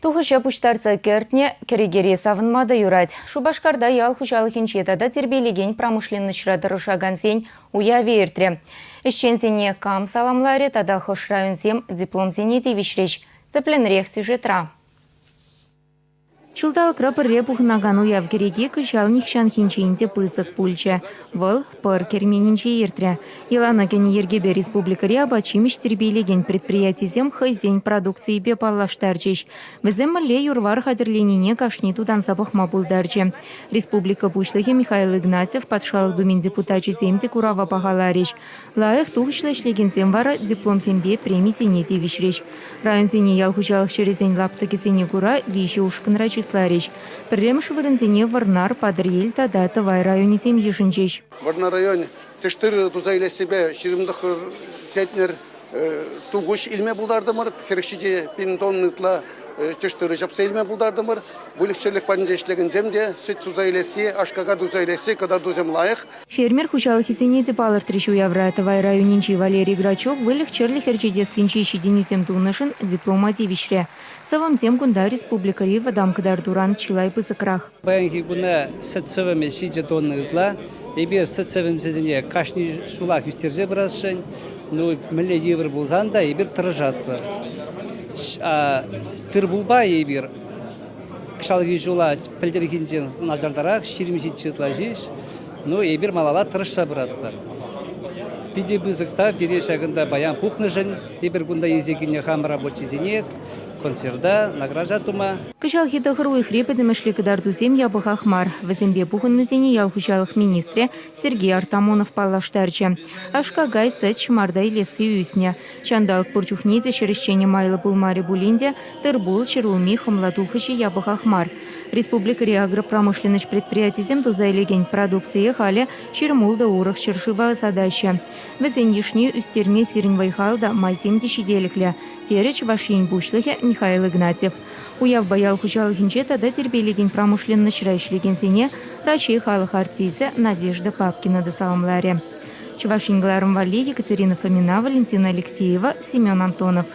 Тухӑҫа пуҫтарса кӗртнӗ кӗрекере савӑнма та юрать. Шупашкарта ял хуҫалӑхӗнче тата тирпейлекен промышленноҫра тӑрӑшакансен уявӗ иртрӗ. Ӗҫченсене кам саламларӗ тата хӑш районсем дипломсене тивӗҫрӗҫ? Тӗплӗнрех сюжетра. Ҫулталӑкра пӗрре пухӑнакан уяв кӗреки кӑҫал нихҫанхинчен те пысӑк пулчӗ. Вӑл Пӑр керменӗнче иртрӗ. Йӑлана кӗнӗ йӗркепе республикӑри апат-ҫимӗҫ тирпейлекен предприятисем хӑйсен продукцийӗпе паллаштарчӗҫ. Вӗсем мӗнле юр-вар хатӗрленине кашни тутанса пӑхма пултарчӗ. Республика Пуҫлӑхӗ Михаил Игнатьев, Патшалӑх Думин депутачӗсем те курава пахаларӗҫ. Лайӑх тухӑҫлӑ ӗҫлекенсем вара дипломсемпе премисене тивӗҫрӗҫ. Районсене ял хуҫалӑх ҫӗрӗсен лаптӑкӗсене кура виҫӗ ушкӑнра чысларӗҫ. Пӗрремӗш вырӑнсене Вӑрнар, Патӑрьел тата Тӑвай районӗсем йышӑнчӗҫ. Вӑрнар районӗ тӗш-тырӑ туса илессипе 29 центнер тухӑҫ илме пултартӑмӑр. 47 пин тонна ытла тӗш-тырӑ ҫапса илме пултартӑмӑр. Выльӑх-чӗрлӗх патӗнче ӗҫлекенсем те сӗт суса илесси, аш-какай туса илесси кӑтартусем лайӑх. Фермер хуҫалӑхӗсене те палӑртрӗҫ уявра. Тӑвай районӗнчи Валерий Грачев выльӑх-чӗрлӗх ӗрчетессинчи ҫитӗнӳсем тунӑшӑн диплома тивӗҫрӗ. Сӑвӑмсем кунта республикӑри вӑтам кӑтартуран чылай пысӑкрах. Паянхи куна сӗт сӑвӑмӗ 7 тонна ытла. Эпир сӗт сӑвӑмсене кашни ҫулах ӳстерсе пырасшӑн. Ну, мӗнле йывӑр пулсан та эпир тӑрӑшатпӑр. Тыр-пулпа эпир кӑҫалхи ҫула пӗлтӗрхинчен начартарах, 27 ытла ҫеҫ. Ну, эпир малалла тӑрӑшса пыратпӑр. Питӗ пысӑк тав пире ҫакӑнта паян пухнӑшӑн. Эпир кунта илсе килнӗ хамӑр рабочисене концерта награжда тума. Кӑҫалхи тӑхӑр уйӑхри пӗтӗмӗшле кӑтартусем япӑхах мар. Вӗсемпе пухӑннисене ял хуҫалӑх министрӗ Сергей Артамонов паллаштарчӗ. Аш-какай, сӗт, ҫӑмарта илесси ӳснӗ. Ҫанталӑк пур чухне те ҫӗр ӗҫченӗ майлӑ пулмарӗ пулин те тыр-пул, ҫӗрулми, хӑмла тухӑҫӗ япӑхах мар. Республикӑри агропромышленноҫ предприятисем туса илекен продукцие халӗ 26 урӑх ҫӗршыва ӑсатаҫҫӗ. Вӗсен йышне ӳстерме сирӗн вӑй-хал та, майсем те ҫителӗклӗ, терӗ Чӑваш Ен Пуҫлӑхӗ Михаил Игнатьев. Уявпа ял хуҫалӑхӗнче тата тирпейлекен промышленноҫра ӗҫлекенсене Раҫҫей халӑх артисчӗ Надежда Папкина та саламларӗ. Чӑваш Ен кӑларӑм валли Екатерина Фомина, Валентина Алексеева, Семен Антонов.